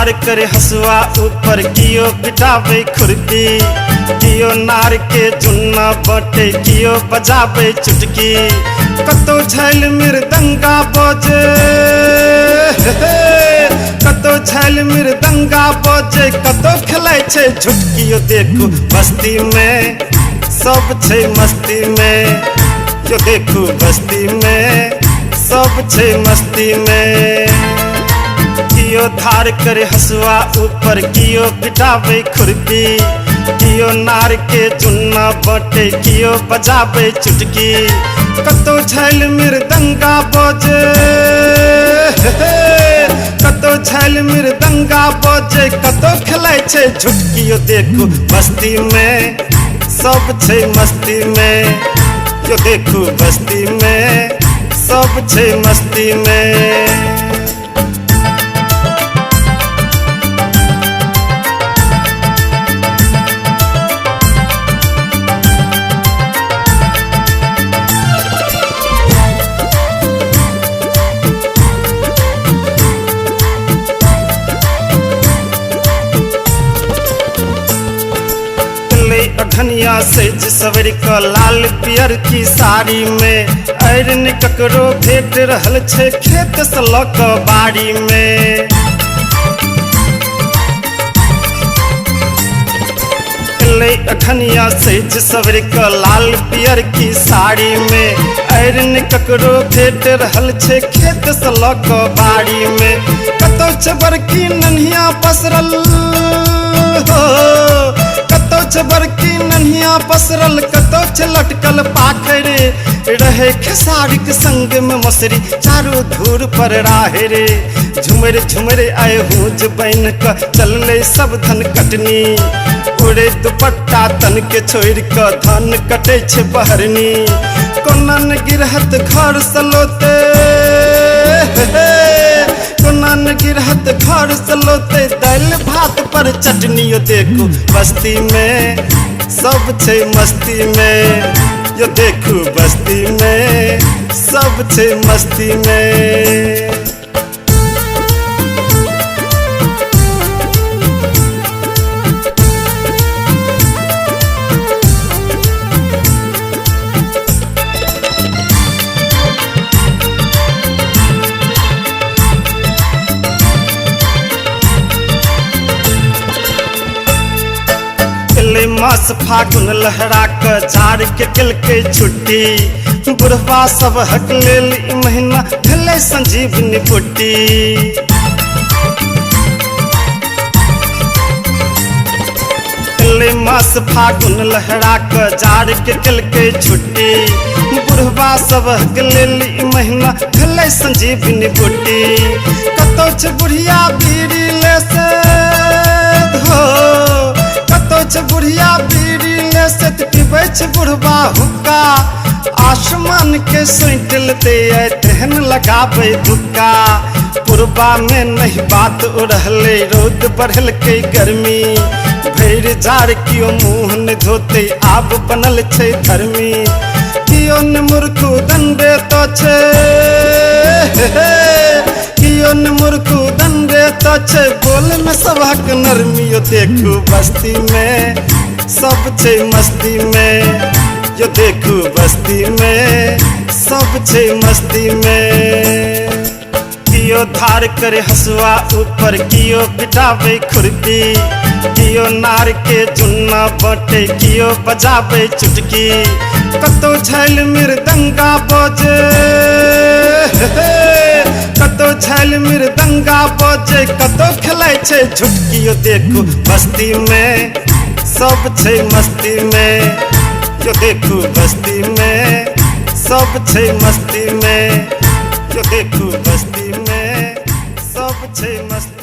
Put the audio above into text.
धार करे हसुआ ऊपर कियो पिटावे खुरपी, कियो नार के चुन्ना बटे कियो बजावे चुटकी। कतो झैल मृदंगा बजे, कतो झैल मृदंगा बजे, कतो खेलै छै झुटकी। यो देखू बस्ती में सब छै मस्ती में, यो देखू बस्ती में सब छै मस्ती में। कियो धार करे हसुआ ऊपर कियो पिटावे खुरपी, कियो नार के चुन्ना बटे कियो बजावे चुटकी। कतो झैल मृदंगा बजे, कतो झैल मृदंगा बजे, कतो खेलै छै झुटकी। यो देखू बस्ती में सब छै मस्ती में, यो देखू बस्ती में सब छै मस्ती में। अघनिया सेज सवर क लाल पियर की साड़ी में, ऐरन ककरो भेट रहल छै खेत से ल क बाड़ी में। अघनिया सेज सवर क लाल पियर की साड़ी में, ऐरन ककरो भेट रहल छै खेत से ल क बाड़ी में। कतौ छै बड़की नन्हिया पसरल हो, कतौ छै बड़की नन्हिया पसरल, कतौ छै लटकल पाखरे। रहे खेसारीक संग में मसरी चारू धूर पर राहे रे। झुमर झुमर आए हूज बन क चलले सब धन कटनी, उड़े दुपट्टा तन के छोड़ क धान कटे छै बहरनी। कोना न गिरहत घर सलोते, कोना न गिरहत घर सलोते, दालि भात पर चटनी। यो देखू बस्ती में सब छै मस्ती में, यो देखू बस्ती में सब छै मस्ती में। मास फागुन लहरा क जाड़ के केलकै छुट्टी, बुढ़वा सबहक लेल ई महीना भेलै संजीवनी बूटी। मास फागुन लहरा क जाड़ के केलकै छुट्टी, बुढ़वा सबहक लेल ई महीना भेलै संजीवनी बूटी। कतौ छै बुढ़िया बीड़ी ले से हो, कतौ छै बुढ़िया बीड़ी ले से पीबै छै बुढ़बा हुक्का। आसमान के सोंटि लेतै तेहन लगाबै दुक्का। पुरबा में नहीं बात उड़हलै रौद बढ़लकै गर्मी, भरि जाड़ कियो मुँह नहि धोतै आब बनल छै धर्मी। कियो न मूर्खू दंडे तो छै, कियो न मूर्खू दंडे तो छै, बोल में सबहक नरमी। यो देखू बस्ती में सब छै मस्ती में, यो देखू बस्ती में सब छै मस्ती में। कियो धार करे हसुआ ऊपर कियो पिटावे खुरपी, कियो नार के चुन्ना बटे कियो बजावे चुटकी। कतो झैल मृदंगा बजे, कतो झैल मृदंगा बजे, कतो खेलै छै झुटकी। यो देखू बस्ती में सब छै मस्ती में, यो देखू बस्ती में सब छै मस्ती में, यो देखू बस्ती में सब छै मस्ती।